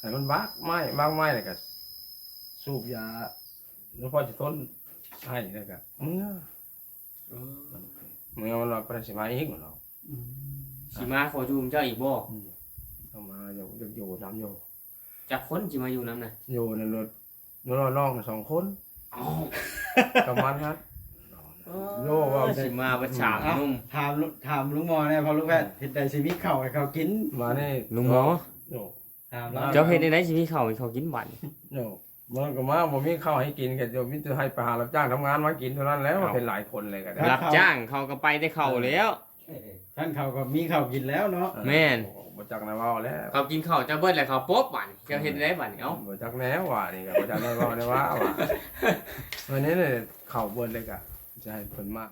ໃຫ້ມັນບັກໄມ້ ບັກໄມ້ແລ້ວກໍສູບຢາ ແລ້ວພໍຊິທົນໄຫ້ ແລ້ວກໍເມືອ ເອີ ເມືອ ມັນວ່າບໍ່ໄດ້ຊິມາອີກ ມັນວ່າ ອືມ ຊິມາຂໍຢູ່ນຳເຈົ້າອີກບໍ່? ອືມ ຕ້ອງມາຢູ່ ຢາກຢູ່ນຳຢູ່. ຈັກຄົນຊິມາຢູ່ນຳນະ? ຢູ່ນຳລົດ ນ້ອງສອງຄົນ. ເອົ້າ ປະມານນັ້ນ. ເອີ ໂຍ ວ່າຊິມາບັດສາມ ເອົ້າ ໜຸ່ມ ຖາມ ຖາມລຸງໝໍແດ່ ພໍ່ລຸງແພດ ເຮັດໃດຊິມີເຂົ້າໃຫ້ເຂົາກິນ? ມານີ້ ລຸງໝໍ ໂຍ ຖາມລາວ ເຈົ້າເຮັດໃດຊິມີເຂົ້າໃຫ້ເຂົາກິນບາດນີ້? ໂຍ ມັນກໍມາບໍ່ມີເຂົ້າໃຫ້ກິນ ກໍມີແຕ່ໃຫ້ໄປຫາຮັບຈ້າງທຳງານມາກິນເທົ່ານັ້ນແຫຼະ. ເອົ້າ ເປັນຫຼາຍຄົນເລີຍກໍໄດ້ ຮັບຈ້າງເຂົາກໍໄປແຕ່ເຊົ້າແລ້ວ. ເອີ ຄັນເຂົາກໍມີເຂົ້າກິນແລ້ວເນາະ. ແມ່ນ ບໍ່ຈັກແນວເວົ້າແລ້ວ ເຂົາກິນເຂົ້າເຈົ້າເບິດແລ້ວ ເຂົາປົບບາດນີ້ ເຈົ້າເຮັດແນວໃດບາດນີ້? ເອົ້າ ບໍ່ຈັກແນວວ່ານີ້ ກໍບໍ່ຈັກແນວເວົ້າແນວວ່າວ່າ ວັນນີ້ເຂົ້າເບິດແລ້ວກໍຈະໃຫ້ເພິ່ນມາ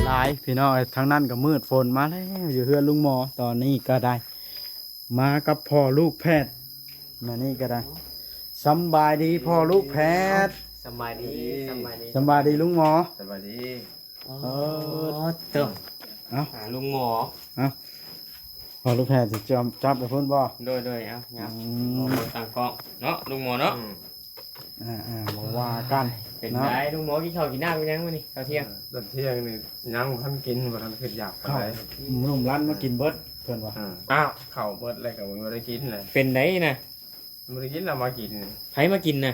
ຫຼາຍ ພີ່ນ້ອງເອີຍ ທາງນັ້ນກໍມືດ ຝົນມາແລ້ວ ຢູ່ເຮືອນລຸງໝໍ ຕອນນີ້ກໍໄດ້ ມາກັບພໍ່ລູກແພດ ມານີ້ກໍໄດ້. ສຳບາຍດີພໍ່ລູກແພດ ສຳບາຍດີ ສຳບາຍດີ ສຳບາຍດີລຸງໝໍ ສະບາຍດີ. ອໍ ເອີ ເຕີມ ເອົ້າ ຫາລຸງໝໍ ເອົ້າ ພໍ່ລູກແພດຊິຈັບ ຈັບໄປພຸ້ນບໍ່? ໂດຍ ໂດຍ ເອົາ ຫຍັບ ອືມ ບໍ່ຕັ້ງກ້ອງເນາະ ລຸງໝໍເນາະ. ອືມ ອ່າໆ ບໍ່ວ່າກັນ ເປັນ ເນາະ ໃດລຸງໝໍ ກິນເຂົ້າກິນນ້ຳກັນຍັງມື້ນີ້ ເຂົ້າທ່ຽງ? ເອີ ຕອນທ່ຽງນີ້ຍັງບໍ່ທັນກິນ ບໍ່ທັນຄິດຢາກປານໃດ ເຂົ້າໜຸ່ມລັນມາກິນເບິດ ເພິ່ນວ່າ. ເອີ ອ້າວ ເຂົ້າເບິດແລ້ວກໍບໍ່ໄດ້ກິນແຫຼະ ເປັນໃດນະ? ບໍ່ໄດ້ກິນ ເອົາມາກິນ. ໃຜມາກິນນະ?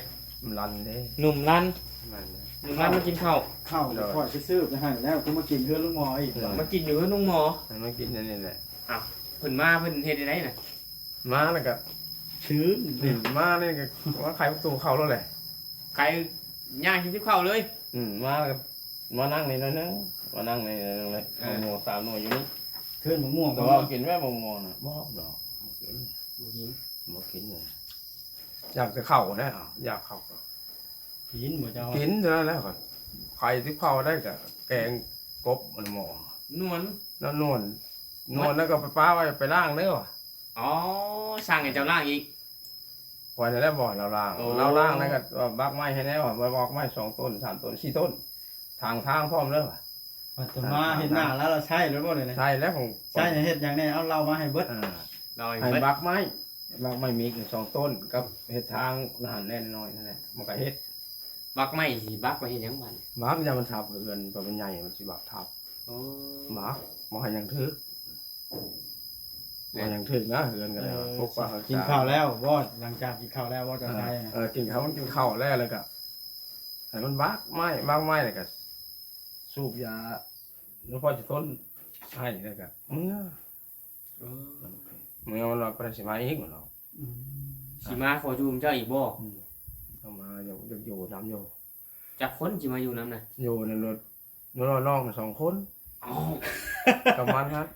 ລັນເດ້ ໜຸ່ມລັນ ນັ້ນນະ ໜຸ່ມລັນມາກິນເຂົ້າ ເຂົ້າ ໂດຍ ຂ້ອຍໄປຊື້ໄປໃຫ້ແລ້ວ ກູມາກິນເຮືອນລຸງໝໍອີກ. ເອີ ມາກິນຢູ່ເຮືອນລຸງໝໍ ໃຫ້ມາກິນອັນນີ້ແຫຼະ. ອ້າວ ເພິ່ນມາເພິ່ນເຮັດຈັ່ງໃດນະ? ມາແລ້ວກໍ ຊື່ນ ນີ້ມານີ້ກໍມາໄຂປະຕູເຂົ້າໂລດແຫຼະ ໄຂຍ່າງກິນກັບເຂົ້າເລີຍ. ອືມ ມາແລ້ວກໍມານັ່ງນີ້ໜ້ອຍໜຶ່ງ ມານັ່ງນີ້ໜ້ອຍໜຶ່ງເລີຍ. ເອີ ໝາກມ່ວງສາມໜ່ວຍຢູ່ນີ້ ເທິນໝາກມ່ວງ ແຕ່ວ່າກິນແມ່ນໝາກມ່ວງນະ ບໍ່ ບໍ່ ບໍ່ກິນ ບໍ່ກິນ ບໍ່ກິນເລີຍ. ຢາກແຕ່ເຂົ້ານະ ຢາກເຂົ້າ ກິນບໍ່ເຈົ້າ? ກິນເທົ່ານັ້ນແຫຼະ ໄຂ່ຕິບເຂົ້າໄດ້ກະແກງກົບ ອັນໝໍ ນວນ ນວນ ນວນແລ້ວກໍໄປປະໄວ້ ໄປລ້າງເດີວ່າ. ອໍ ສັ່ງໃຫ້ເຈົ້າລ້າງອີກ? ຂ້ອຍນັ້ນແຫຼະບອກລາວລ້າງ ໂອ້ ລາວລ້າງແລ້ວກໍບັກໄມ້ໃຫ້ແດ່ວ່າ ບັກໄມ້ສອງຕົ້ນ ສາມຕົ້ນ ສີ່ຕົ້ນ ຖາງທາງພ້ອມເດີວ່າ. ບັດມາເຫັນໜ້າແລ້ວ ລາວໃຊ້ແລ້ວບໍ່ເດ? ໃຊ້ແລ້ວ ຂອງ ໃຊ້ໃຫ້ເຮັດຫຍັງແດ່? ເອົາເລົ່າມາໃຫ້ເບິດ ອ່າ ເລົ່າໃຫ້ເບິດ ໃຫ້ບັກໄມ້ ບັກໄມ້ມິກສອງຕົ້ນ ກັບເຮັດທາງຫັ້ນແດ່ນ້ອຍໆນັ້ນແຫຼະ ມັນກໍເຮັດ. ບັກໄມ້ຊິບັກໄວ້ເຮັດຫຍັງບາດນີ້? ບັກ ຢ້ານມັນທັບເຮືອນ ເພາະມັນໃຫຍ່ ມັນຊິບັກທັບ. ໂອ້ ບັກ ບໍ່ໃຫ້ຫຍັງຖືກ ບໍ່ໃຫ້ຫຍັງຖືກນະ ເຮືອນກໍໄດ້. ເອີ ປົກປັກຮັກສາ. ກິນເຂົ້າແລ້ວບໍ່? ຫຼັງຈາກກິນເຂົ້າແລ້ວບໍ່ ເຈົ້າໃຊ້ນະ? ເອີ ກິນເຂົ້າ ມັນກິນເຂົ້າແລ້ວ ແລ້ວກໍໃຫ້ມັນບັກໄມ້ ບັກໄມ້ ແລ້ວກໍສູບຢາ ແລ້ວພໍຊິທົນໄຫ້ ແລ້ວກໍເມືອ ເອີ ເມືອ ມັນວ່າບໍ່ໄດ້ຊິມາອີກ ມັນວ່າ ອືມ ຊິມາຂໍຢູ່ນຳເຈົ້າອີກບໍ່? ອືມ ຕ້ອງມາຢູ່ ຢາກຢູ່ນຳຢູ່. ຈັກຄົນຊິມາຢູ່ນຳນະ? ຢູ່ນຳລົດ ນ້ອງສອງຄົນ. ເອົ້າ ປະມານນັ້ນ.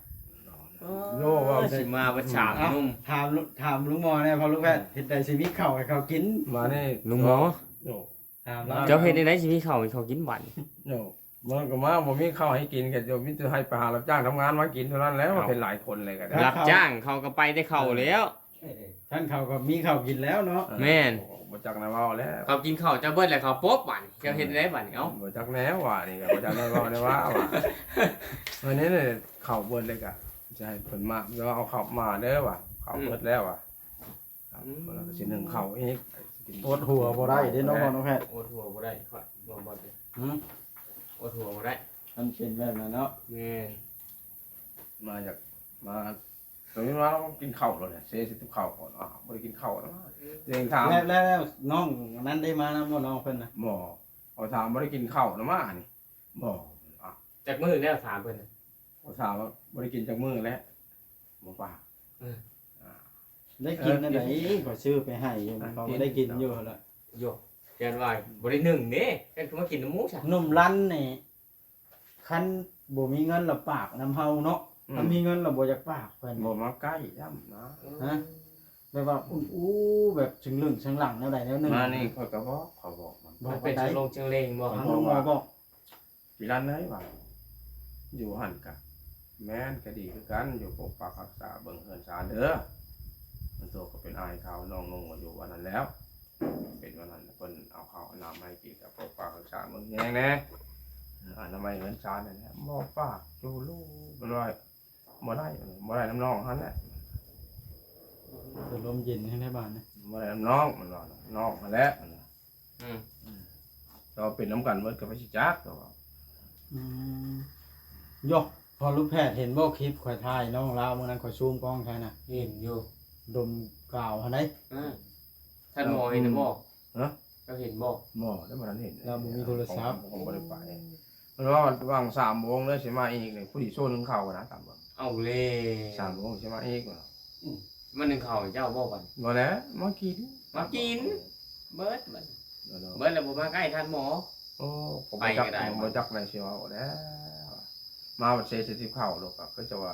ເອີ ໂຍ ວ່າຊິມາບັດສາມ ເອົ້າ ໜຸ່ມ ຖາມ ຖາມລຸງໝໍແດ່ ພໍ່ລຸງແພດ ເຮັດໃດຊິມີເຂົ້າໃຫ້ເຂົາກິນ? ມານີ້ ລຸງໝໍ ໂຍ ຖາມລາວ ເຈົ້າເຮັດຈັ່ງໃດຊິມີເຂົ້າໃຫ້ເຂົາກິນບາດນີ້? ໂຍ ມັນກໍມາບໍ່ມີເຂົ້າໃຫ້ກິນ ກໍມີແຕ່ໃຫ້ໄປຫາຮັບຈ້າງທຳງານມາກິນເທົ່ານັ້ນແຫຼະ. ເອົ້າ ເປັນຫຼາຍຄົນເລີຍກໍໄດ້ ຮັບຈ້າງເຂົາກໍໄປແຕ່ເຂົາແລ້ວ. ເອີ ທ່ານເຂົາກໍມີເຂົ້າກິນແລ້ວເນາະ. ເອີ ແມ່ນ ບໍ່ຈັກແນວເວົ້າແລ້ວ ເຂົາກິນເຂົ້າເຈົ້າເບິດແລ້ວ ເຂົາປົບບາດນີ້ ເຈົ້າເຮັດແນວໃດບາດນີ້? ເອົ້າ ບໍ່ຈັກແນວວ່ານີ້ກໍບໍ່ຈັກແນວເວົ້າແນວວ່າວ່າ ອັນນີ້ເຂົ້າເບິດເລີຍກໍຈະໃຫ້ເພິ່ນມາ ເອົາເຂົ້າມາເດີວ່າ ເຂົ້າເບິດແລ້ວວ່າ. ອືມ ເພິ່ນກໍຊິໜຶ້ງເຂົ້າອີກ ອົດຫົວບໍ່ໄດ້ເດ້ນ້ອງ ນ້ອງແພດ ອົດຫົວບໍ່ໄດ້ ຂ້ອຍບໍ່ ບໍ່ ຫືມ ອົດຫົວບໍ່ໄດ້ ມັນເປັນແບບນັ້ນເນາະ. ແມ່ນ ມາຈາກ ມາ ຕົວນີ້ມາເຮົາກິນເຂົ້າແລ້ວແຫຼະ ເຊຊິກັບເຂົ້າກ່ອນ. ອ້າວ ບໍ່ໄດ້ກິນເຂົ້ານະ ເອງຖາມ ແລ້ວ ແລ້ວນ້ອງນັ້ນໄດ້ມານຳບໍ່ ນ້ອງເພິ່ນນະ? ບໍ່ ເຂົາຖາມບໍ່ໄດ້ກິນເຂົ້ານະ ມານີ້ ບໍ່. ອ້າວ ຈັກມື້ແລ້ວ ຖາມເພິ່ນນະ ເຂົາຖາມວ່າບໍ່ໄດ້ກິນຈັກມື້ແລ້ວ ບໍ່ປາກ. ເອີ ອ່າ ໄດ້ກິນອັນໃດ ເອີ ຂ້ອຍຊື້ໄປໃຫ້ຢູ່ ເຂົາກໍໄດ້ກິນຢູ່ຫັ້ນລະ. ໂຍ ຢ້ານວ່າບໍ່ໄດ້ໜຶ້ງເດ້ ເພິ່ນຄືມາກິນນຳໝູຊະ. ໜຸ່ມລັນນີ້ ຄັນບໍ່ມີເງິນລະປາກນຳເຮົາເນາະ ອືມ ຄັນມີເງິນລະບໍ່ຢາກປາກເພິ່ນ ບໍ່ມາໃກ້ຊ້ຳນະ. ຮະ ແບບວ່າອຸ້ນອູ້ ແບບຊຶງລຶ້ງຊຶງຫຼັງແນວໃດແນວໜຶ່ງ. ມານີ້ຂ້ອຍກໍບອກ ເຂົາບອກມັນ ບອກ ມັນເປັນ ປານໃດ ຊຶງລົງຊຶງເລງບໍ່? ທາງລຸງໝໍບອກ ພີ່ລັນເອີຍວ່າ ຢູ່ຫັ້ນກະ ແມ່ນ ກະດີຄືກັນ ຢູ່ປົກປັກຮັກສາເບິ່ງເຮືອນຊານເດີ. ມັນໂຕກໍເປັນອ້າຍເຂົາ ນ້ອງນຸ່ງກໍຢູ່ອັນນັ້ນແລ້ວ ເປັນອັນນັ້ນ ເພິ່ນເອົາເຂົ້າເອົານ້ຳມາໃຫ້ກິນ ກໍປົກປັກຮັກສາເບິ່ງແຍງແດ່ ອະນາໄມເຮືອນຊານນັ້ນແຫຼະ. ບໍ່ປາກຢູ່ລູກ ມັນວ່າ ບໍ່ໄດ້ ບໍ່ໄດ້ນຳນ້ອງຫັ້ນແຫຼະ ແຕ່ລົມເຢັນແທ້ບາດນີ້ ບໍ່ໄດ້ນຳນ້ອງ ມັນວ່າ ນ້ອງຫັ້ນແຫຼະ ມັນວ່າ ອືມ ອືມ ເຈົ້າເປັນນຳກັນເບິດກໍໄປຊິຈັກ ກໍວ່າ ອືມ ໂຢ ພໍລູກແພດເຫັນບໍ່ ຄລິບຂ້ອຍຖ່າຍນ້ອງລາວມື້ນັ້ນ ຂ້ອຍຊູມກ້ອງໃສ່ນະ ເຫັນຢູ່ ດົມກາວຫັ້ນໃດ ອືມ ທ່ານໝໍເຫັນບໍ່? ຮະ? ເຈົ້າເຫັນບໍ່? ບໍ່ ໄດ້ບໍ່ທັນເຫັນ ລາວບໍ່ມີໂທລະສັບ ຂ້ອຍ ຂ້ອຍບໍ່ໄດ້ໄປ ເພິ່ນວ່າຫວ່າງສາມໂມງເດີຊິມາອີກນີ້ ຜູ້ດີໂຊໜຶ່ງເຂົ້ານະ ຕາມເບິ່ງ ເອົາແລ້ວ ສາມໂມງຊິມາອີກ ອືມ ມາໜຶ່ງເຂົ້າໃຫ້ເຈົ້າບໍ່ບັດ? ບໍ່ແລ້ວ ມາກິນ ມາກິນ ເບິດບັດ ເບິດແລ້ວບໍ່ມາໃກ້ທ່ານໝໍ ໂອ້ ກໍບໍ່ຈັກ ໄປກໍໄດ້ ບໍ່ຈັກແນວຊິເວົ້າແລ້ວ ມາບັດເສຍສິບເຂົ້າໂລດ ກໍຄືຈະວ່າ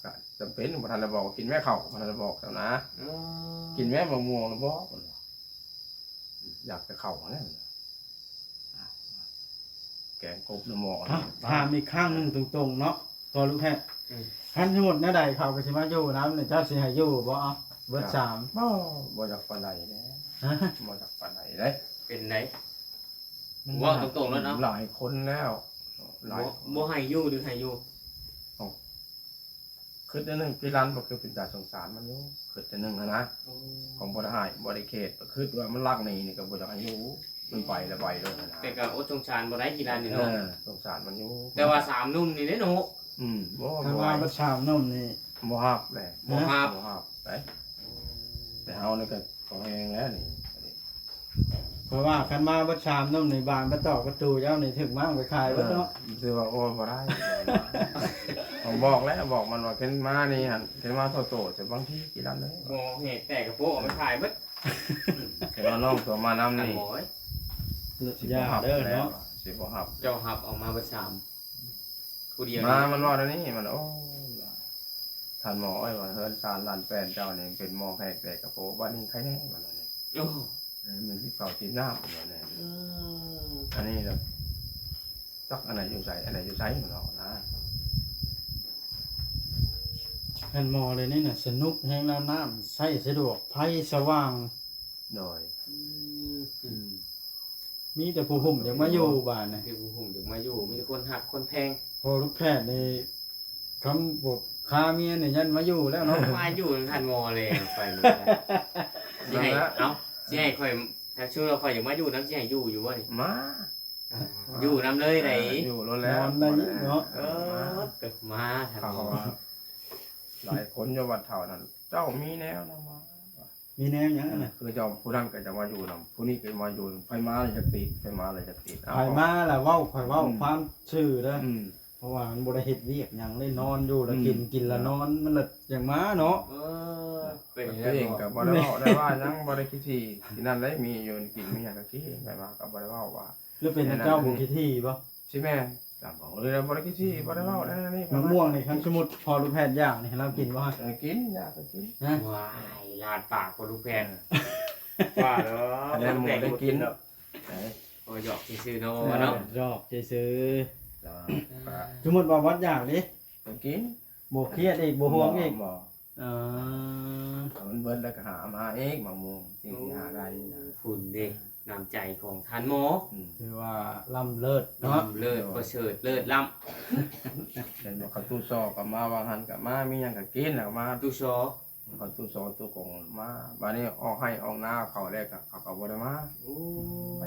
ກະຈຳເປັນ ບໍ່ທັນໄດ້ບອກ ກິນແມ້ເຂົ້າ ບໍ່ທັນໄດ້ບອກຊ້ຳນະ ອືມ ກິນແມ້ໝາກມ່ວງລະບອກ ຢາກແຕ່ເຂົ້າຫັ້ນແຫຼະ ແກງກົບນ້ຳໝໍ້ ຖາມອີກຄັ້ງໜຶ່ງຕົງໆເນາະ ພໍ່ລູກແພດ ອືມ ຄັນສົມມຸດແນວໃດເຂົາກໍຊິມາຢູ່ນຳນີ້ ເຈົ້າຊິໃຫ້ຢູ່ບໍ່? ເອົາ ເບິດສາມ ບໍ່ ບໍ່ຢາກປານໃດເດ້ ຮະ? ບໍ່ຢາກປານໃດເດ້ ເປັນໃດ? ມັນ ເວົ້າຕົງໆໂລດເນາະ ຫຼາຍຄົນແລ້ວ ຫຼາຍ ບໍ່ ບໍ່ໃຫ້ຢູ່ຫຼືໃຫ້ຢູ່? ເອົ້າ ຄິດແນວໜຶ່ງ ກິລັນບໍ່ຄືເປັນຕາສົງສານມັນຢູ່ ຄິດແນວໜຶ່ງຫັ້ນນະ ໂອ້ ຂອງບໍ່ໄດ້ຮ້າຍບໍ່ໄດ້ເຂດ ຄິດວ່າມັນລັກໜີນີ້ກໍບໍ່ຢາກໃຫ້ຢູ່ ມັນໄປແລ້ວໄປໂລດຫັ້ນນະ ແຕ່ກໍອົດສົງສານບໍ່ໄດ້ ກິລັນນີ້ເນາະ ເອີ ສົງສານມັນຢູ່ ແຕ່ວ່າສາມໜຸ່ມນີ້ເດ້ເນາະ ອືມ ບໍ່ ຄັນວ່າ ບໍ່ໄຫວ ເບິດສາມໜຸ່ມນີ້ ບໍ່ຮັບແຫຼະ ບໍ່ຮັບ ບໍ່ຮັບໄດ ແຕ່ເຮົານີ້ກໍພໍແຮງແລ້ວນີ້ ເພາະວ່າຄັນມາເບິດສາມໜຸ່ມນີ້ ບານປະຕອກປະຕູເຈົ້ານີ້ຖືກມ້າງໄປຂາຍເບິດເນາະ ເອີ ຖືວ່າ ໂອ້ຍ ບໍ່ໄດ້ ຕ້ອງບອກແລ້ວ ບອກມັນວ່າ ຄັນມານີ້ຫັ້ນ ຄັນມາໂຕໆ ຈະບາງທີກິນລຳເລີຍ ບໍ່ແຫກແຕກກະໂປະເອົາໄປຂາຍເບິດ ຄັນວ່ານ້ອງຕົວມານຳນີ້ ໂອ້ຍ ຊິບໍ່ຮັບແລ້ວ ຢ່າເດີເນາະ ຊິບໍ່ຮັບ ເຈົ້າຮັບເອົາມາເບິດສາມ ຜູ້ດຽວ ມາ ນີ້ ມັນເວົ້າແນວນີ້ ມັນ ໂອ້ ທ່ານໝໍເອີຍ ວ່າເຮືອນຊານລ້ານແປນເຈົ້ານີ້ເປັນໝໍແຫກແຕກກະໂປະ ບາດນີ້ໃຄແນ່ ວ່າແນວນີ້ ໂອ້ ເອີ ມີທີ່ເຂົ້າທີ່ນ້ຳ ວ່າແນວນີ້ ອືມ ອັນນີ້ລະ ຈັກອັນໃດຢູ່ໃສ ອັນໃດຢູ່ໃສ ມັນເວົ້ານະ ທ່ານໝໍເລີຍນີ້ນະ ສະໜຸກແຮງ ແລ້ວນ້ຳໃຊ້ສະດວກ ໄຟສະຫວ່າງ ໂດຍ ອືມ ອືມ ມີແຕ່ຜູ້ຫົ້ມຢາກມາຢູ່ບາດນີ້ ມີແຕ່ຜູ້ຫົ້ມຢາກມາຢູ່ ມີແຕ່ຄົນຮັກຄົນແພງ ພໍ່ລູກແພດນີ້ ຄຳບໍ່ຄາເມຍນີ້ຍັນມາຢູ່ແລ້ວເນາະ ມາຢູ່ນຳທ່ານໝໍແລ້ວ ໄປນີ້ ຊິໃຫ້ ເອົ້າ ຊິໃຫ້ຂ້ອຍ ຖ້າຊຸມວ່າຂ້ອຍຢາກມາຢູ່ນຳ ຊິໃຫ້ຢູ່ຢູ່ບໍ່ນີ້? ມາ ຢູ່ນຳເລີຍໃດ ເອີ ຢູ່ໂລດແລ້ວ ນອນໄດ້ເນາະ ເອີ ມາ ມາ ທ່ານໝໍ ຫຼາຍຄົນຢູ່ວັດເຖົ້ານັ້ນ ເຈົ້າມີແນວນຳມາ ມີແນວຫຍັງອັນນັ້ນ ຄືເຈົ້າຜູ້ນັ້ນກໍຈະມາຢູ່ນຳ ຜູ້ນີ້ກໍມາຢູ່ນຳ ໃຜມາແລ້ວຢາກຕິດ ໃຜມາແລ້ວຢາກຕິດ ເອົາ ໃຜມາລະເວົ້າ ຂ້ອຍເວົ້າ ອືມ ຄວາມຊື່ເດີ ອືມ ເພາະວ່າມັນບໍ່ໄດ້ເຮັດວຽກຫຍັງເລີຍ ນອນຢູ່ລະກິນ ອືມ ກິນລະນອນ ມັນລະຈັ່ງມາເນາະ ເອີ ເປັນຫຍັງ ຕົວເອງກໍບໍ່ໄດ້ເວົ້າໄດ້ວ່າຫຍັງ ບໍ່ໄດ້ຂີ້ຖີ່ ທີ່ນັ້ນໄດ້ ມີຢູ່ກິນ ມີຫຍັງກໍກິນ ໃຜມາກໍບໍ່ໄດ້ເວົ້າວ່າ ຫຼືເປັນເຈົ້າບໍ່ຂີ້ຖີ່ບໍ່? ຊິແມ່ນ ຕາມເວົ້າເລີຍ ບໍ່ໄດ້ຂີ້ຖີ່ ບໍ່ໄດ້ເວົ້າແນວນີ້ ໝາກມ່ວງນີ້ ຄັນສົມມຸດພໍ່ລູກແພດຢາກນີ້ ໃຫ້ລາວກິນບໍ່? ເອີ ກິນ ຢາກກໍກິນ ຮະ ວ້າຍ ລາດປາກພໍ່ລູກແພດ ວ່າເດີ ຄັນແມ່ນໝູໄດ້ກິນ ໂອ້ ຢອກຊື່ໆເນາະ ເອີ ເນາະ ຢອກຊື່ໆ ແຕ່ວ່າ ສົມມຸດວ່າວັດຢາກເດ້ ກໍກິນ ບໍ່ຄຽດອີກ ບໍ່ຫ່ວງອີກ ບໍ່ ເອີ ຖ້າມັນເບິດແລ້ວກໍຫາມາອີກ ໝາກມ່ວງ ສິ່ງທີ່ຫາໄດ້ນະ ໂອ້ ພຸ້ນເດ້ ນ້ຳໃຈຂອງທ່ານໝໍ ອືມ ຖືວ່າລ້ຳເລີດເນາະ ລ້ຳເລີດ ປະເສີດເລີດລ້ຳ ເຫັນບໍ່ ເຂົ້າຕູ້ຊໍກໍມາ ວ່າງຫັ້ນກໍມາ ມີຫຍັງກໍກິນ ແລ້ວກໍມາ ຕູ້ຊໍ ເຂົ້າຕູ້ຊໍຕູ້ກົງມາ ບາດນີ້ອອກໄຮ່ອອກນາເຂົາແລ້ວກໍ ເຂົາກໍບໍ່ໄດ້ມາ ໂອ້ ໄປ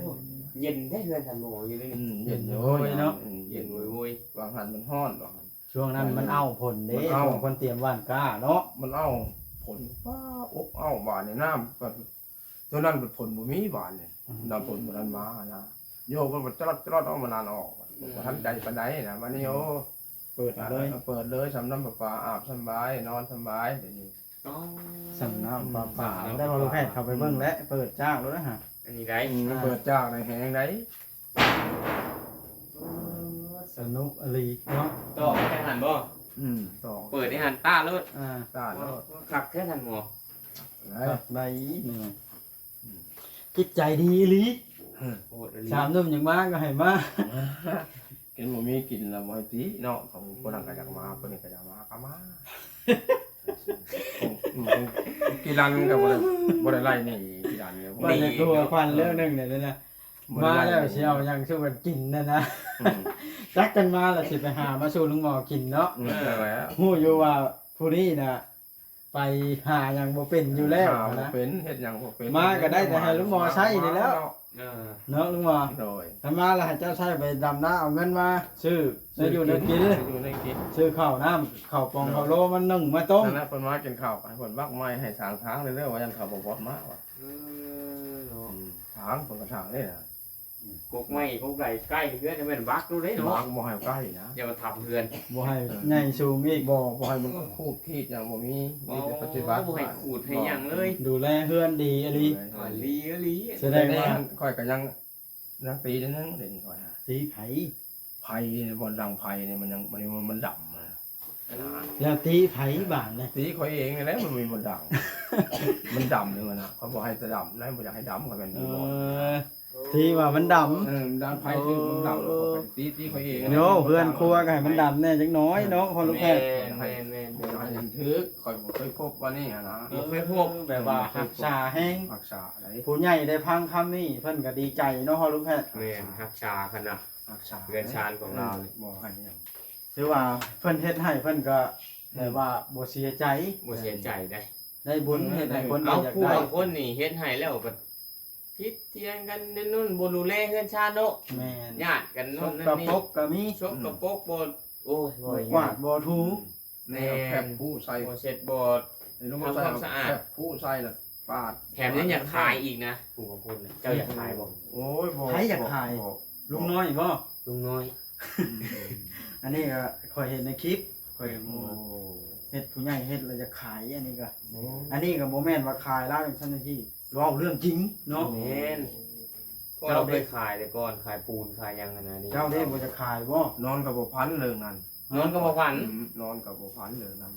ເຢັນເດ້ ເຮືອນທ່ານໝໍຢູ່ນີ້ ອືມ ເຢັນຢູ່ ໂອ້ຍເນາະ ອືມ ເຢັນໂວຍໆ ວ່າງຫັ້ນມັນຮ້ອນ ວ່າງຫັ້ນ ຊ່ວງນັ້ນມັນເອົາຝົນເດ້ ມັນເອົາ ຊ່ວງເພິ່ນຕຽມຫວ່ານກ້າເນາະ ມັນເອົາຝົນ ປ້າ ອົບເອົາ ບາດນີ້ນ້ຳ ແບບ ຊ່ວງນັ້ນເພິ່ນຝົນບໍ່ມີ ບາດນີ້ ອືມ ນ້ຳຝົນບໍ່ທັນມານະ ໂຍມເພິ່ນກໍຈະລັດໆ ເອົາມານານອອກ ອືມ ບໍ່ທັນໃຈປານໃດນະ ບາດນີ້ ໂອ້ ເປີດເອົາເລີຍ ເອີ ເປີດເລີຍ ສ່ຳນ້ຳປະປາ ອາບສຳບາຍ ນອນສຳບາຍ ດຽວນີ້ ອໍ ສ່ຳນ້ຳປະປາ ອືມ ໄດ້ບໍ່ ລູກແພດ ເຂົ້າໄປເບິ່ງແຫຼະ ອືມ ເປີດຈາກໂລດນະ ອັນນີ້ໄດ໋ ອືມ ເປີດຈາກໃນແຮງໃດ ເອີ ສະໜຸກອີ່ຫຼີເນາະ ຕອກໄດ້ຫັ້ນບໍ່? ອືມ ຕອກ ເປີດໄດ້ຫັ້ນ ຕາໂລດ ອ່າ ຕາໂລດ ຄັກແທ້ທ່ານໝໍ ຄັກໃດນີ້ ອືມ ຈິດໃຈດີອີ່ຫຼີ ໂຫດອີ່ຫຼີ ສາມໜຸ່ມຢາກມາກໍໃຫ້ມາ ເຫັນບໍ່ມີກິນແລ້ວບໍ່ໃຫ້ຕິເນາະ ຂອງຜູ້ນັ້ນກໍຢາກມາ ຜູ້ນີ້ກໍຢາກມາ ກໍມາ ກິລັນກໍບໍ່ໄດ້ ບໍ່ໄດ້ໄລ່ໜີ ກິລັນກໍບໍ່ ມັນ ໄດ້ ຄືວ່າຄວັນເລື່ອງໜຶ່ງນີ້ນະ ບໍ່ໄດ້ໄລ່ ມາແລ້ວຊິເອົາຫຍັງສູ່ເພິ່ນກິນນັ້ນນະ ອືມ ຈັກກັນມາແລ້ວຊິໄປຫາມາສູ່ລຸງໝໍກິນເນາະ ອືມ ຈັ່ງໃດ ຮູ້ຢູ່ວ່າຜູ້ນີ້ນະ ໄປຫາຫຍັງບໍ່ເປັນຢູ່ແລ້ວ ຫາບໍ່ເປັນ ນະ ເຮັດຫຍັງບໍ່ເປັນ ມາກໍໄດ້ແຕ່ໃຫ້ລຸງໝໍໃຊ້ນີ້ແຫຼ້ວ ເອີ ເນາະລຸງໝໍ ໂດຍ ຄັນມາແລ້ວໃຫ້ເຈົ້າໃຊ້ໄປດຳນາ ເອົາເງິນມາຊື້ແນວຢູ່ແນວກິນ ແນວຢູ່ແນວກິນ ຊື້ເຂົ້ານ້ຳ ເຂົ້າປ່ອງ ໂດຍ ເຂົ້າໂລມາໜຶ້ງມາຕົ້ມ ນັ້ນແຫຼະ ເພິ່ນມາກິນເຂົ້າ ໃຫ້ເພິ່ນວາກໄມ້ໃຫ້ສາງທາງເດີ້ ວ່າຢ້ານເຂົາບໍ່ບອດມາວ່າ ເອີ ເນາະ ອືມ ທາງເພິ່ນກໍທາງເດ້ນະ ກົກໄມ້ກົກໃດໃກ້ເຮືອນ ແມ່ນບັກໂລດເດ້ເນາະ ບັກບໍ່ໃຫ້ໃກ້ນະ ຢ່າມາທັບເຮືອນ ບໍ່ໃຫ້ ເອີ ໃຫຍ່ສູງອີກ ບໍ່ ບໍ່ໃຫ້ມັນຂູດຂີດຫຍັງບໍ່ມີ ມີແຕ່ປະຕິບັດ ບໍ່ໃຫ້ຂູດໃຫ້ຫຍັງເລີຍ ດູແລເຮືອນດີອີ່ຫຼີ ອ່າ ດີອີ່ຫຼີ ສະແດງວ່າ ແຕ່ນີ້ຂ້ອຍກໍຍັງ ຍັງຕີໜຶ່ງ ດຽວນີ້ຂ້ອຍຫາ ຕີໃຜ? ໄຟ ບ່ອນດັງໄຟນີ້ມັນຍັງ ມັນ ມັນດຳນະ ແລ້ວຕີໃຜບາດນີ້? ຕີຂ້ອຍເອງນີ້ແຫຼະ ມັນມີບ່ອນດັງ ມັນດຳເລີຍນະ ຂ້ອຍບໍ່ໃຫ້ແຕ່ດຳ ແລ້ວບໍ່ຢາກໃຫ້ດຳ ຂ້ອຍແມ່ນ ເອີ ຕີວ່າມັນດຳ ເອີ ມັນດຳ ໄຟຖືກມັນດຳ ເອີ ຂ້ອຍໄປຕີ ຕີຂ້ອຍເອງ ໂຍ ເຮືອນຄົວກໍໃຫ້ມັນດຳແດ່ຈັກໜ້ອຍເນາະ ພໍ່ລູກແພດ ແມ່ນໆໆ ບໍ່ຢາກໃຫ້ມັນຖືກ ຂ້ອຍບໍ່ເຄີຍພົບວ່ານີ້ຫັ້ນນະ ບໍ່ເຄີຍພົບ ແບບວ່າຮັກສາແຮງ ຮັກສາໄດ໋ ຜູ້ໃຫຍ່ໄດ້ຟັງຄຳນີ້ ເພິ່ນກໍດີໃຈເນາະ ພໍ່ລູກແພດ ແມ່ນ ຮັກສາຂະໜາດ ຮັກສາເຮືອນຊານຂອງລາວນີ້ ບໍ່ໃຫ້ຫຍັງ ຖືວ່າເພິ່ນເຮັດໃຫ້ເພິ່ນກໍ ອືມ ແບບວ່າບໍ່ເສຍໃຈ ບໍ່ເສຍໃຈເດ້ ໄດ້ບຸນເຮັດໃຫ້ຄົນ ເອົາ ຢາກໄດ້ ຜູ້ບາງຄົນນີ້ເຮັດໃຫ້ແລ້ວກໍຜິດຖຽງກັນນັ້ນ ບໍ່ດູແລເຮືອນຊານເນາະ ແມ່ນ ຍາດກັນນັ້ນນີ້ ສົກກະປົກກໍມີ ສົກກະປົກ ອືມ ບໍ່ ໂອ້ຍ ບໍ່ກວາດບໍ່ຖູ ອືມ ແມ່ນ ແຟບຜູໃສ່ ບໍ່ເຊັດບໍ່ ໃຫ້ລຸງມາໃສ່ ທຳຄວາມສະອາດ ແຟບຜູໃສ່ລະປາດ ແຖມຍັງຢາກຂາຍອີກນະ ຜູ້ບາງຄົນນະ ເຈົ້າຢາກຂາຍບໍ່? ໂອ້ຍ ບໍ່ ໃຜຢາກຂາຍ? ບໍ່ ລຸງນ້ອຍບໍ່? ລຸງນ້ອຍ ອືມ ອັນນີ້ກໍຂ້ອຍເຫັນໃນຄລິບ ຂ້ອຍ ໂອ້ ເຮັດ ຜູ້ໃຫຍ່ເຮັດແລ້ວຢາກຂາຍ ອັນນີ້ກໍ ໂອ້ ອັນນີ້ກໍບໍ່ແມ່ນວ່າຂາຍລາວຈັ່ງຊັ້ນຈັ່ງຊີ້ ເວົ້າເລື່ອງຈິງເນາະ ແມ່ນ ເພາະເຮົາເຄີຍຂາຍແຕ່ກ່ອນ ຂາຍປູນຂາຍຫຍັງຫັ້ນນະ ເຈົ້າເດ້ບໍ່ຈະຂາຍບໍ່? ນອນກໍບໍ່ຝັນເລື່ອງນັ້ນ ນອນກໍບໍ່ຝັນ ອືມ ນອນກໍບໍ່ຝັນເລື່ອງນັ້ນ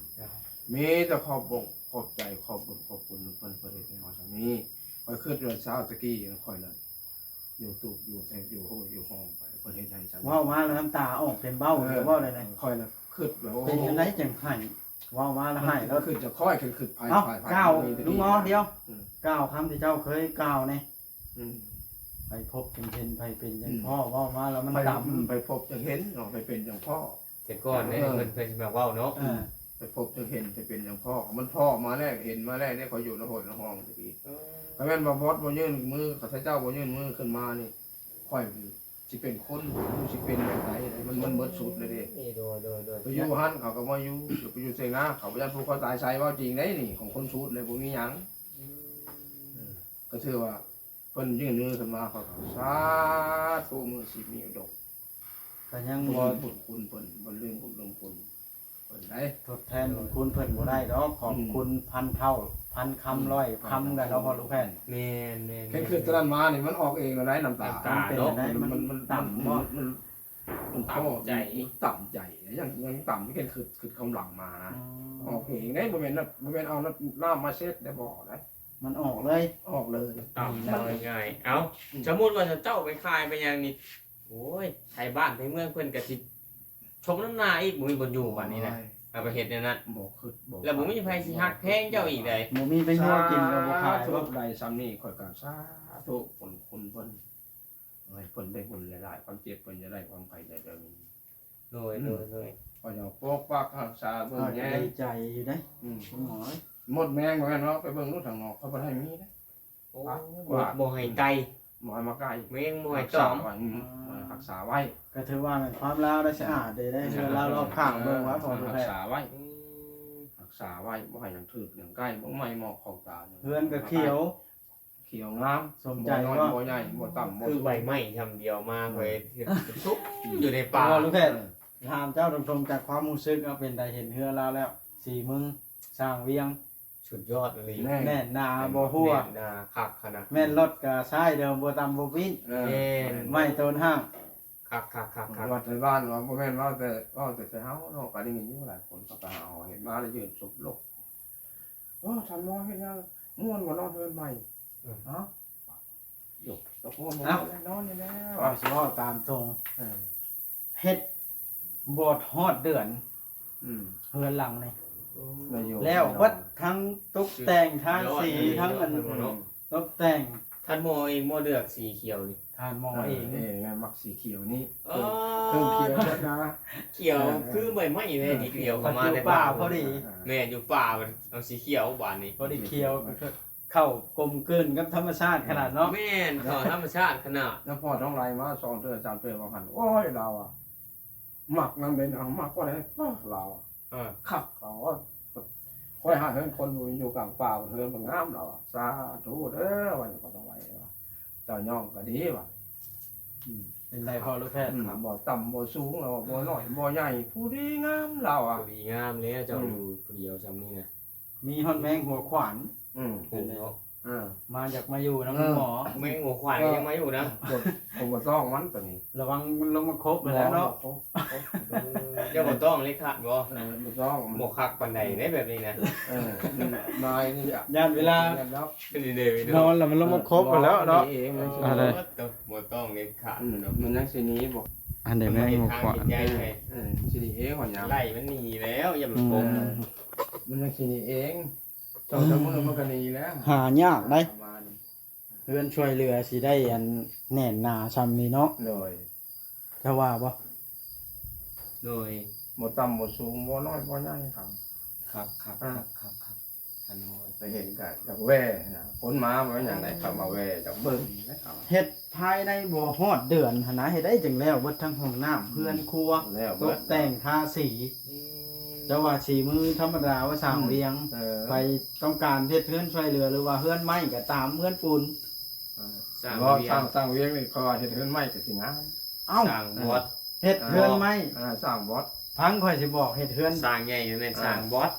ມີແຕ່ຂອບອົກຂອບໃຈ ຂອບບຸນຂອບຄຸນເພິ່ນ ເພິ່ນເຮັດໃຫ້ເຮົາຊ່ຳນີ້ ຂ້ອຍຄິດວ່າຊາວຕະກີ້ຂ້ອຍນັ້ນ ຢູ່ຕູບ ຢູ່ແທ້ ຢູ່ໂຮ ຢູ່ຫ້ອງໄປ ເພິ່ນເຮັດໃຫ້ຊ່ຳນີ້ ເວົ້າມາແລ້ວນ້ຳຕາອອກເຕັມເບົ້າ ເອີ ເວົ້າໄດ້ ຂ້ອຍລະຄິດວ່າ ໂອ້ ເປັນຈັ່ງໃດຈັ່ງໄຫ້ ເວົ້າມາລະໄຫ້ ລະຄິດຈະຄ່ອຍ ຄິດ ຄິດໄຜ ເອົ້າ ໄຜ ກ່າວ ລຸງງໍດຽວ ອືມ ກ່າວຄຳທີ່ເຈົ້າເຄີຍກ່າວແດ່ ອືມ ໄປພົບຈັ່ງເຫັນ ໄປເປັນຈັ່ງພໍ້ ອືມ ເວົ້າມາແລ້ວມັນ ໄປ ດຳ ອືມ ໄປພົບຈັ່ງເຫັນເນາະ ໄປເປັນຈັ່ງພໍ້ ແຕ່ກ່ອນເດ້ ເອີ ເພິ່ນ ເພິ່ນຊິມາເວົ້າເນາະ ເອີ ໄປພົບຈັ່ງເຫັນ ໄປເປັນຈັ່ງພໍ້ ມັນພໍ້ມາແລ້ວ ເຫັນມາແລ້ວເດ້ ຂ້ອຍຢູ່ໃນໂຮໃນຫ້ອງຕະກີ້ ເອີ ຖ້າແມ່ນວ່າບອດບໍ່ຍື່ນມື ຂ້າພະເຈົ້າບໍ່ຍື່ນມືຂຶ້ນມານີ້ ຂ້ອຍຊິເປັນຄົນ ຊິເປັນແບບໃດ ມັນ ມັນໝົດສູດແລ້ວເດ້ ໂດຍ ໂດຍ ໂດຍ ໄປຢູ່ຫັ້ນເຂົາກໍມາຢູ່ ໄປຢູ່ເສນາ ເຂົາບໍ່ຢ້ານຜູກຄໍຕາຍໃສ່ ເວົ້າຈິງເດ້ນີ້ ຂອງຄົນສູດເລີຍ ບໍ່ມີຫຍັງ ອືມ ເອີ ກໍຖືວ່າ ເພິ່ນຍື່ນມືຂຶ້ນມາ ຂ້ອຍກໍສາທຸມື້ສິບນິ້ວດົກ ກໍຍັງບໍ່ ບໍ່ລືມບຸນຄຸນເພິ່ນ ບໍ່ລືມບຸນລືມຄຸນເພິ່ນໃດ ທົດແທນບຸນຄຸນເພິ່ນບໍ່ໄດ້ດອກ ຂອບ ອືມ ຄຸນພັນເທົ່າພັນຄຳ ອືມ ຮ້ອຍຄຳກັນເນາະ ພໍ່ລູກແພດ ແມ່ນໆໆ ຄື ຄືຕອນນັ້ນມານີ້ມັນອອກເອງແລ້ວໃດ ນ້ຳຕາ ນ້ຳຕາເນາະ ມັນ ມັນ ມັນ ມັນຕ່ຳ ມັນ ເນາະ ມັນ ມັນຕ່ຳໃຈ ມັນຕ່ຳໃຈ ຍັງ ຍັງຕ່ຳ ຍັງຄິດ ຄິດຄວາມຫຼັງມານະ ອືມ ອອກເອງເດ້ ບໍ່ແມ່ນ ບໍ່ແມ່ນເອົານ້ຳ ນ້ຳມາເຊັດໄດ້ບໍ່ໄດ ມັນອອກເລີຍ ອອກເລີຍ ມັນຕ່ຳ ເວົ້າງ່າຍໆ ເອົ້າ ອືມ ສົມມຸດວ່າເຈົ້າໄປຂາຍໄປຫຍັງນີ້ ໂອ້ຍ ໄທບ້ານໄທເມືອງເພິ່ນກໍຊິຊົງນ້ຳໜ້າອີກ ບໍ່ມີບ່ອນຢູ່ບາດນີ້ນະ ໂອ້ຍ ເອົາໄປເຮັດແນວນັ້ນ ບໍ່ຄິດບໍ່ ແລ້ວບໍ່ມີໃຜຊິຮັກແພງເຈົ້າອີກໃດ ບໍ່ມີໄປງົວກິນກໍບໍ່ຂາຍ ສາທຸ ໄດ້ຊ່ຳນີ້ຂ້ອຍກໍສາທຸ ບຸນຄຸນເພິ່ນ ໃຫ້ເພິ່ນໄດ້ບຸນຫຼາຍໆ ຄວາມເຈັບເພິ່ນຢ່າໄດ້ ຄວາມໄຂ້ຢ່າໄດ້ມີ ໂດຍ ອືມ ໂດຍ ໂດຍ ຂ້ອຍຈະປົກປັກຮັກສາເບິ່ງແຍງ ຂ້ອຍກໍດີໃຈຢູ່ເດ້ ອືມ ໝໍ ມົດແມງບໍ່ແມ່ນເນາະ ໄປເບິ່ງດູທາງນອກ ເຂົາບໍ່ໃຫ້ມີເດ້ ໂອ້ ກວາດ ບໍ່ໃຫ້ໄກ່ ບໍ່ໃຫ້ມາໃກ້ ແມງບໍ່ໃຫ້ຕອມ ຮັກສາໄວ້ ອືມ ຮັກສາໄວ້ ກໍຖືວ່າແມ່ນຄວາມລາວໄດ້ສະອາດເດ້ ໄດ້ເຮືອນລາວລອບຂ້າງເບິ່ງວ່າພໍດູແພດ ຮັກສາໄວ້ ອືມ ຮັກສາໄວ້ ບໍ່ໃຫ້ຫຍັງຖືກຫຍັງໃກ້ ບໍ່ໃຫ້ໝອກຂອງຕາ ເຮືອນກໍຂຽວ ຂຽວງາມ ສົມໃຈ ບໍ່ນ້ອຍ ບໍ່ໃຫຍ່ ບໍ່ຕ່ຳ ບໍ່ສູງ ຄືໃບໄມ້ຊ່ຳດຽວມາ ອືມ ຂ້ອຍເຫັນສຸກຢູ່ໃນປ່າ ເອີ ລຸງແພດ ເອີ ຖາມເຈົ້າຕົງໆ ຈາກຄວາມຮູ້ສຶກເນາະ ເປັນໃດເຫັນເຮືອລາວແລ້ວ ສີມືຊ່າງວຽງ ສຸດຍອດອີ່ຫຼີ ແໜ້ນໜາບໍ່ຮົ່ວ ແໜ້ນໜາຄັກຂະໜາດ ແມ່ນລົດກະຊ້າຍເດີມ ບໍ່ຕ່ຳບໍ່ປີ້ນ ເອີ ແມ່ນ ໄມ້ໂຕນຫ້າງ ຄັກໆໆໆ ວັດໄທບ້ານວ່າບໍ່ແມ່ນເວົ້າແຕ່ ເວົ້າແຕ່ ແຕ່ເຮົາເນາະ ກໍໄດ້ຍິນຢູ່ຫຼາຍຄົນເຂົາກໍເອົາເຫັນມາແລ້ວຢືນສຸບລົກ ໂອ້ ທ່ານໝໍເຮັດຫຍັງ ມ່ວນບໍ່ນອນເຮືອນໃໝ່ ເອີ ເອົ້າ ຢູ່ ຕົກລົງ ເອົ້າ ນອນຢູ່ແລ້ວ ເອົາ ຊິເວົ້າຕາມຕົງ ເອີ ເຮັດບໍ່ຮອດເດືອນ ອືມ ເຮືອນຫຼັງນີ້ ໂອ້ ໄດ້ຢູ່ ແລ້ວເບິດ ທັງຕົກແຕ່ງ ທາສີ ທັງອັນ ເນາະ ຕົກແຕ່ງ ທ່ານໝໍເອງບໍ່ເລືອກສີຂຽວນີ້ ທ່ານໝໍເອງ ເອີ ເອງມັກສີຂຽວນີ້ ເອີ ເຄື່ອງຂຽວເບິດນະ ຂຽວ ເອີ ຄືໃບໄມ້ເລີຍ ເອີ ນີ້ຂຽວເຂົ້າມາໃນປ່າ ຢູ່ປ່າພໍດີ ເອີ ແມ່ນ ຢູ່ປ່າ ເອົາສີຂຽວບາດນີ້ ພໍດີຂຽວ ເຂົ້າກົມກືນກັບທຳມະຊາດຂະໜາດເນາະ ແມ່ນ ເຂົ້າທຳມະຊາດຂະໜາດ ແລ້ວພໍດອງໄລ່ມາສອງເທື່ອສາມເທື່ອວ່າຫັ້ນ ໂອ້ຍ ລາວອະ ມັກນຳເປັນ ເອົາ ມັກບໍ່ໄດ້ ລາວ ເອີ ຄັກ ລາວ ຂ້ອຍຫາເຮືອນຄົນຢູ່ກາງປ່າ ເຮືອນມັນງາມ ລາວ ສາທຸເດີ ວ່າຢ່າງເຈົ້າຍ້ອງກໍດີວ່າ ອືມ ເປັນໄດ້ພໍ່ລູກແພດ ອືມ ບໍ່ຕ່ຳບໍ່ສູງ ລາວ ບໍ່ນ້ອຍບໍ່ໃຫຍ່ ຜູ້ດີງາມ ລາວ ຜູ້ດີງາມແລ້ວ ເຈົ້າ ອືມ ຢູ່ຜູ້ດຽວຊ່ຳນີ້ນະ ມີຮອດແມງຫົວຂວານ ອືມ ເປັນໄດ້ເນາະ ເອີ ມາຢາກມາຢູ່ນຳ ເອີ ໝໍ ແມງຫົວຂວານກໍຍັງມາຢູ່ນະ ບໍ່ ບໍ່ຕ້ອງມັນຕົວນີ້ ລະວັງມັນລົງມາຄົບໄປແລ້ວເນາະ ເອີ ເຈົ້າບໍ່ຕ້ອງເລີຍຄັກບໍ່ ເອີ ບໍ່ຕ້ອງ ບໍ່ຄັກປານໃດເດ້ແບບນີ້ນະ ເອີ ນາຍນີ້ ຢ້ານເວລາ ນອນແລ້ວມັນລົງມາຄົບໄປແລ້ວເນາະ ເອີ ບໍ່ຕ້ອງເດັດຂາດ ອືມ ເນາະ ມັນຍັງຊິໜີບໍ່ ອັນໃດແມງຫົວຂວານ ເອີ ຊິໜີເອງວ່າຫຍັງ ໄລ່ມັນໜີແລ້ວ ຢ່າໄປຄົບ ອືມ ມັນຍັງຊິໜີເອງ ສອງສາມມື້ມັນກໍໜີແລ້ວ ຫາຍາກໄດ໋ ປະມານນີ້ ເຮືອນຊ່ວຍເຫຼືອຊິໄດ້ອັນແໜ້ນໜາຊ່ຳນີ້ເນາະ ໂດຍ ເຈົ້າວ່າບໍ່? ໂດຍ ບໍ່ຕ່ຳບໍ່ສູງ ບໍ່ນ້ອຍບໍ່ໃຫຍ່ ຄັກ ຄັກ ຄັກ ຄັກ ຄັກ ຄັກ ຂະນ້ອຍ ໄປເຫັນກະຢາກແວ່ນະ ຄົນມາບໍ່ແມ່ນຫຍັງໃດ ເຂົ້າມາແວ່ຢາກເບິ່ງນະ ເຮັດພາຍໃນບໍ່ຮອດເດືອນຫັ້ນນະ ເຮັດໄດ້ຈຶ່ງແລ້ວເບິດ ທັງຫ້ອງນ້ຳ ເຮືອນຄົວ ແລ້ວເບິດ ຕົກແຕ່ງທາສີ ອືມ ເຈົ້າວ່າສີມືທຳມະດາວ່າຊ່າງວຽງ ເອີ ໃຜຕ້ອງການເຮັດເຮືອນຊ່ວຍເຫຼືອ ຫຼືວ່າເຮືອນໄມ້ກໍຕາມ ເຮືອນປູນ ເອີ ສ້າງ ບໍ່ ວຽງ ສ້າງ ສ້າງວຽງນີ້ ເພາະວ່າເຮັດເຮືອນໄມ້ກໍຊິງາມ ເອົ້າ ສ້າງບອດ ເຮັດເຮືອນໄມ້ ເອີ ສ້າງບອດ ຟັງຂ້ອຍຊິບອກ ເຮັດເຮືອນ ສ້າງໃຫຍ່ແມ່ນ ເອີ ສ້າງບອດ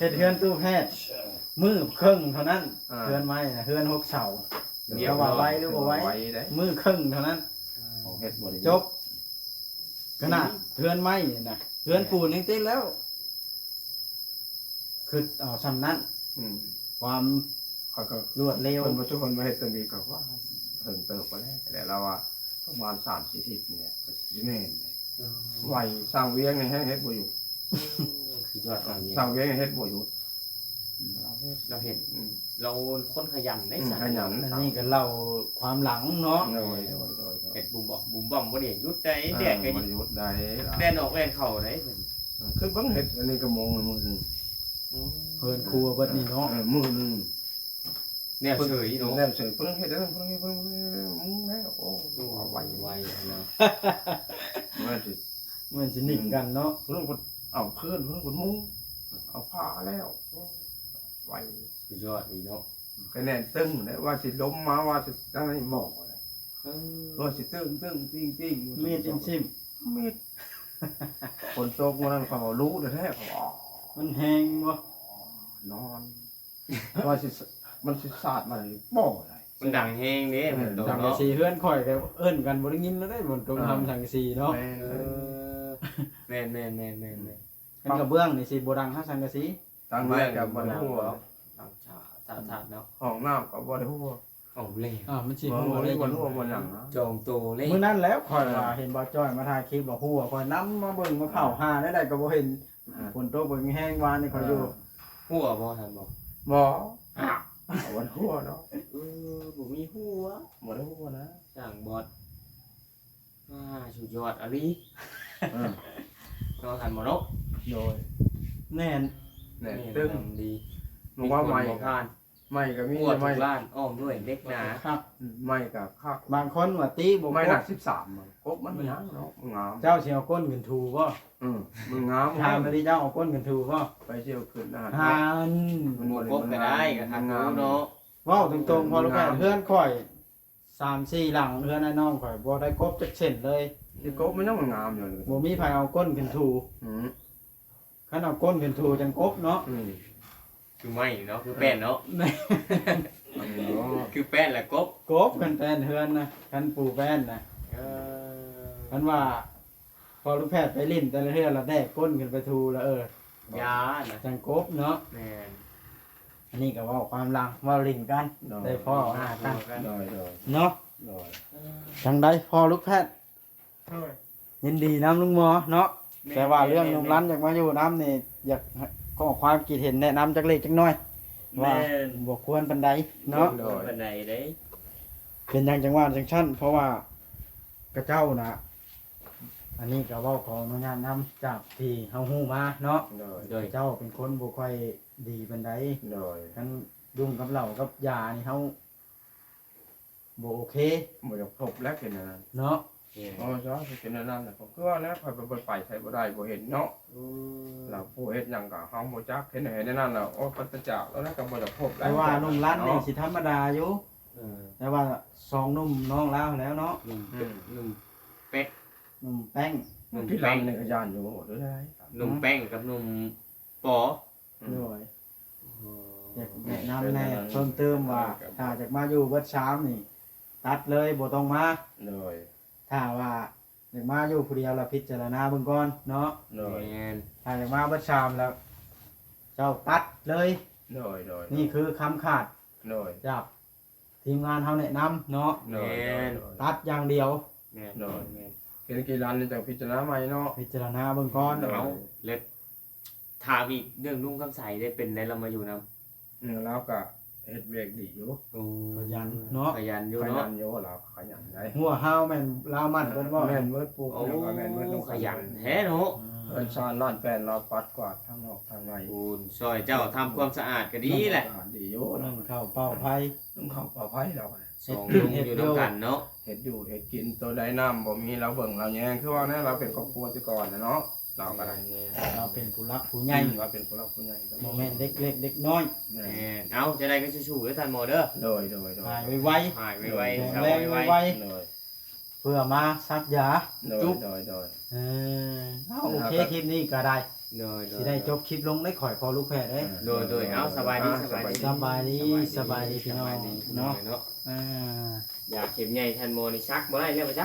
ເຮັດເຮືອນຕູ້ແພດ ເອີ ມື້ເຄິ່ງເທົ່ານັ້ນ ເອີ ເຮືອນໄມ້ນະ ເຮືອນຫົກເສົາ ດຽວ ເຈົ້າວ່າໄວຫຼືບໍ່ໄວ? ໄວເດ້ ມື້ເຄິ່ງເທົ່ານັ້ນ ເອີ ເຮັດບໍ່ໄດ້ ຈົບ ຂະໜາດເຮືອນໄມ້ນະ ເຮືອນປູນຍັງຕິດແລ້ວ ຄິດເອົາຊ່ຳນັ້ນ ອືມ ຄວາມ ຂ້ອຍກໍລວດເລັວ ເພິ່ນວ່າ ເພິ່ນວ່າເຮັດຕົວນີ້ກໍວ່າເຖິງເຕີບໄປແລ້ວ ແຕ່ລາວວ່າປະມານສາມສີ່ທິດນີ້ແຫຼະ ກໍຊິແມ່ນເດ້ ເອີ ໄວ ຊ່າງວຽງນີ້ແຮງເຮັດບໍ່ຢຸດ ໂອ້ ສຸດຍອດ ຊ່າງວຽງ ຊ່າງວຽງເຮັດບໍ່ຢຸດ ອືມ ລາວເຮັດ ລາວເຮັດ ອືມ ລາວຄົນຂະຫຍັນເດ້ ອືມ ຂະຫຍັນ ອັນນີ້ກໍເລົ່າຄວາມຫຼັງເນາະ ໂດຍ ໂດຍ ໂດຍ ໂດຍ ເຮັດບຸມບອມ ບຸມບອມບໍ່ໄດ້ຢຸດໄດ້ ເອີ ແດດກໍ ບໍ່ໄດ້ຢຸດໄດ້ ແລ່ນອອກແລ່ນເຂົ້າໄດ້ ເອີ ຄືເບິ່ງເຮັດອັນນີ້ກໍໂມງໜຶ່ງ ອືມ ເຮືອນຄົວເບິດນີ້ເນາະ ເອີ ມື້ໜຶ່ງ ແນວເສີຍເນາະ ແນວເສີຍ ເພິ່ນເຮັດ ເພິ່ນເຮັດ ເພິ່ນເຮັດ ເພິ່ນເຮັດ ໂອ້ ໄວ ໄວນະ ວ່າຊິ ມັນຊິໜິງກັນເນາະ ເພິ່ນກໍເອົາພື້ນ ເພິ່ນກໍມຸງ ເອົາຜ້າແລ້ວ ໂອ້ ໄວ ສຸດຍອດອີ່ເນາະ ກະແໜ້ນຕຶງແຫຼະ ວ່າຊິລົມມາ ວ່າຊິຈັ່ງໃດບໍ່ແຫຼະ ເອີ ວ່າຊິຕຶ້ງໆ ຕິ້ງໆ ມີດຈິ້ມຊິ້ມ ມີດ ຝົນຕົກມື້ນັ້ນ ເຂົາເວົ້າລຸແທ້ໆ ເຂົາວ່າ ມັນແຮງບໍ່? ນອນ ວ່າຊິ ມັນຊິສາດມານີ້ບໍ່ໄດ້ ມັນດັງແຮງເດ້ ເອີ ຝົນຕົກ ສັງກະ ເນາະ ສີເຮືອນຂ້ອຍກໍເອີ້ນກັນບໍ່ໄດ້ຍິນແລ້ວເດ້ ຝົນຕົກ ເອີ ທຳສັງກະສີເນາະ ແມ່ນ ເອີ ແມ່ນໆໆໆໆ ຄັນກະເບື້ອງນີ້ຊິບໍ່ດັງເທົ່າສັງກະສີ ທາງໃນກໍບໍ່ໄດ້ຫົວ ຫຼັງຄາ ຖ້າ ຖ້າເນາະ ຫ້ອງນ້ຳກໍບໍ່ໄດ້ຫົວ ເອົາແລ້ວ ອ້າວ ມັນຊິ ບໍ່ ບໍ່ໄດ້ ບໍ່ໄດ້ຫົວບໍ່ຫຍັງນະ ຈອງໂຕເລີຍ ມື້ນັ້ນແຫຼະ ຂ້ອຍວ່າ ເອີ ເຫັນບ່າວຈ້ອຍມາຖ່າຍຄລິບວ່າຫົວ ຂ້ອຍນຳມາເບິ່ງມາເຝົ້າ ເອີ ຫາແນວໃດກໍບໍ່ເຫັນ ເອີ ຝົນຕົກເບິ່ງແຮງວານນີ້ຂ້ອຍຢູ່ ເອີ ຫົວບໍ່ ທ່ານບໍ່ ບໍ່ ບໍ່ໄດ້ຫົວເນາະ ເອີ ບໍ່ມີຫົວ ບໍ່ໄດ້ຫົວນະ ຊ່າງບອດ ອ່າ ສຸດຍອດອີ່ຫຼີ ເອີ ເນາະ ທ່ານໝໍເນາະ ໂດຍ ແໜ້ນ ແໜ້ນ ແໜ້ນຕຶງ ດຳດີ ບໍ່ວ່າໄມ້ ມີຄົນບໍ່ຜ່ານ ໄມ້ກໍມີ ຮົ້ວ ໄມ້ ທຸກລ້ານ ອ້ອມດ້ວຍເຫຼັກໜາ ຄັກ ໄມ້ກໍຄັກ ບາງຄົນວ່າຕີບໍ່ ໄມ້ໜັກສິບສາມ ກົບມັນຫຍັງເນາະ ມັນງາມ ເຈົ້າຊິເອົາກົ້ນຂຶ້ນຖູບໍ່? ເອີ ມັນງາມ ຖາມມາດິ ເຈົ້າເອົາກົ້ນຂຶ້ນຖູບໍ່? ໄປຊິເອົາຂຶ້ນນະ ຫັ້ນ ມັນບໍ່ກົບກໍໄດ້ ກໍຄັກຢູ່ເນາະ ເວົ້າຕົງໆ ພໍລູກແພດ ເຮືອນຂ້ອຍ ສາມສີ່ຫຼັງ ເຮືອນອ້າຍນ້ອງຂ້ອຍບໍ່ໄດ້ກົບຈັກເສັ້ນເລີຍ ຊິກົບມັນຍັງງາມຢູ່ ບໍ່ມີໃຜເອົາກົ້ນຂຶ້ນຖູ ອືມ ຄັນເອົາກົ້ນຂຶ້ນຖູຈັ່ງກົບເນາະ ອືມ ຄືໄມ້ເນາະ ຄືແປ້ນເນາະ ແມ່ນ ຄືແປ້ນລະກົບ ກົບ ຄັນແປ້ນເຮືອນນະ ຄັນປູແປ້ນນະ ເອີ ຄັນວ່າ ພໍລູກແພດໄປຫຼິ້ນແຕ່ລະເທື່ອລະແດກກົ້ນຂຶ້ນໄປຖູລະ ເອີ ຢ່ານະ ຈັ່ງກົບເນາະ ແມ່ນ ອັນນີ້ກໍເວົ້າຄວາມຫຼັງ ເວົ້າຫຼິ້ນກັນ ໂດຍ ໄດ້ພໍ້ຫາກັນ ໂດຍ ໂດຍ ເນາະ ໂດຍ ຈັ່ງໃດພໍ່ລູກແພດ ໂດຍ ຍິນດີນຳລຸງໝໍເນາະ. ແມ່ນ ແຕ່ວ່າເລື່ອງ ແມ່ນ ໜຸ່ມລັນຢາກມາຢູ່ນຳນີ້ ຢາກໃຫ້ຂໍຄວາມຄິດເຫັນແນະນຳຈັກເລັກຈັກນ້ອຍ ວ່າ ແມ່ນ ບໍ່ຄວນປານໃດເນາະ. ໂດຍ ບໍ່ຄວນປານໃດເດ້. ເປັນຫຍັງຈັ່ງວ່າຈັ່ງຊັ້ນ? ເພາະວ່າຂະເຈົ້ານະ ອັນນີ້ກໍເວົ້າຂໍອະນຸຍາດນຳ ຈາກທີ່ເຮົາຮູ້ມາເນາະ. ໂດຍ ຂະເຈົ້າເປັນຄົນບໍ່ຄ່ອຍດີປານໃດ. ໂດຍ ຄັນ ດຸ່ມກັບເຫຼົ້າກັບຢານີ້ ເຮົາບໍ່ໂອເຄ ບໍ່ຢາກພົບແລ້ວ ເປັນແນວນັ້ນເນາະ. ແມ່ນ ເອີ ຊະ ເປັນແນວນັ້ນແຫຼະ. ກໍຄືວ່າແລ້ວ ຂ້ອຍໄປ ໄປໃສບໍ່ໄດ້ ບໍ່ເຫັນເນາະ. ອືມ ແລ້ວຜູ້ເຮັດຫຍັງກໍເຮົາບໍ່ຈັກ ເຮັດໃຫ້ແນວນັ້ນແລ້ວ ໂອ້ ປັດຈະຈາກແລ້ວນະ ກໍບໍ່ຢາກພົບແລ້ວ. ແຕ່ວ່າໜຸ່ມລັນນີ້ ເນາະ ຊິທຳມະດາຢູ່ ເອີ ແຕ່ວ່າສອງໜຸ່ມນ້ອງລາວແລ້ວເນາະ. ໜຸ່ມ ອືມ ໜຸ່ມແປັກ ໜຸ່ມແປ້ງ ໜຸ່ມ ພີ່ລັນນີ້ກໍຢ້ານຢູ່ ບໍ່ໄດ້ ໜຸ່ມແປ້ງກັບໜຸ່ມປໍ. ໂດຍ ໂອ້ ຢາກແນະນຳແດ່ເພີ່ມເຕີມວ່າ ເອີ ຖ້າຢາກມາຢູ່ເບິດສາມນີ້ ຕັດເລີຍ ບໍ່ຕ້ອງມາ. ໂດຍ ຖ້າວ່າຢາກມາຢູ່ຜູ້ດຽວລະພິຈາລະນາເບິ່ງກ່ອນເນາະ. ໂດຍ ແມ່ນ ຖ້າຢາກມາເບິດສາມລະ ເຈົ້າຕັດເລີຍ. ໂດຍ ໂດຍ ນີ້ຄືຄຳຂາດ ໂດຍ ຈາກ ທີມງານເຮົາແນະນຳເນາະ. ໂດຍ ແມ່ນ ໂດຍ ໂດຍ ຕັດຢ່າງດຽວ. ແມ່ນ ໂດຍ ແມ່ນ ເຮັດກິນຮ້ານນີ້ຕ້ອງພິຈາລະນາໃໝ່ເນາະ. ພິຈາລະນາເບິ່ງກ່ອນ. ໂດຍ ເອົາ ແລ້ວຖາມອີກເລື່ອງລຸງຄຳໃສໄດ້ ເປັນໄດລະມາຢູ່ນຳ? ເອີ ລາວກະເຮັດວຽກດີຢູ່. ໂອ້ ຂະຫຍັນເນາະ. ຂະຫຍັນຢູ່ເນາະ. ຂະຫຍັນຢູ່ ລາວຂະຫຍັນໄດ໋. ຫົວເຫົາແມ່ນລາວໝັ້ນເບິດບໍ່? ແມ່ນເບິດ. ປູກຫຍັງກະແມ່ນເບິດ. ໂອ້ ຂະຫຍັນແທ້ເນາະ. ອືມ ເຮືອນຊານລ້ານແປນ ລາວປັດກວາດທາງນອກທາງໃນ. ໂອ້ ຊ່ອຍເຈົ້າທຳຄວາມສະອາດກະດີແຫຼະ. ທຳຄວາມສະອາດດີຢູ່. ໜຶ້ງເຂົ້າເປົ່າໄຟ ໜຶ້ງເຂົ້າເປົ່າໄຟລາວ. ສອງລຸງຢູ່ນຳກັນເນາະ. ເຮັດຢູ່ເຮັດກິນ ໂຕໃດນ້ຳບໍ່ມີລາວເບິ່ງລາວແຍງ. ຄືວ່າແນວລາວເປັນຄອບຄົວແຕ່ກ່ອນນະເນາະ ລາວກໍໄດ້. ແມ່ນ ລາວເປັນຜູ້ຫຼັກຜູ້ໃຫຍ່. ອືມ ລາວເປັນຜູ້ຫຼັກຜູ້ໃຫຍ່. ບໍ່ແມ່ນເດັກເລັກເດັກນ້ອຍ. ແມ່ນ ເອົາ ຈັ່ງໃດກໍສູ້ໆເດີທ່ານໝໍເດີ. ໂດຍ ໂດຍ ໂດຍ ຫາຍໄວໆ ຫາຍໄວໆ ແຂງແຮງໄວໆ. ໂດຍ ເພື່ອມາສັກຢາ. ໂດຍ ຈຸບ. ໂດຍ ໂດຍ ເອີ ເອົາ ໂອເຄ ຄລິບນີ້ກໍໄດ້. ໂດຍ ໂດຍ ຊິໄດ້ຈົບຄລິບລົງໄດ້ ຂ້ອຍຂໍລູກແພດເດ້. ໂດຍ ໂດຍ ເອົາ ສະບາຍດີ ສະບາຍດີ ສະບາຍດີ ສະບາຍດີພີ່ນ້ອງເນາະ. ເອີ ຢາເຂັມໃຫຍ່ທ່ານໝໍນີ້ສັກບໍ່ໄດ້ແລ້ວວ່າຊັ້ນ.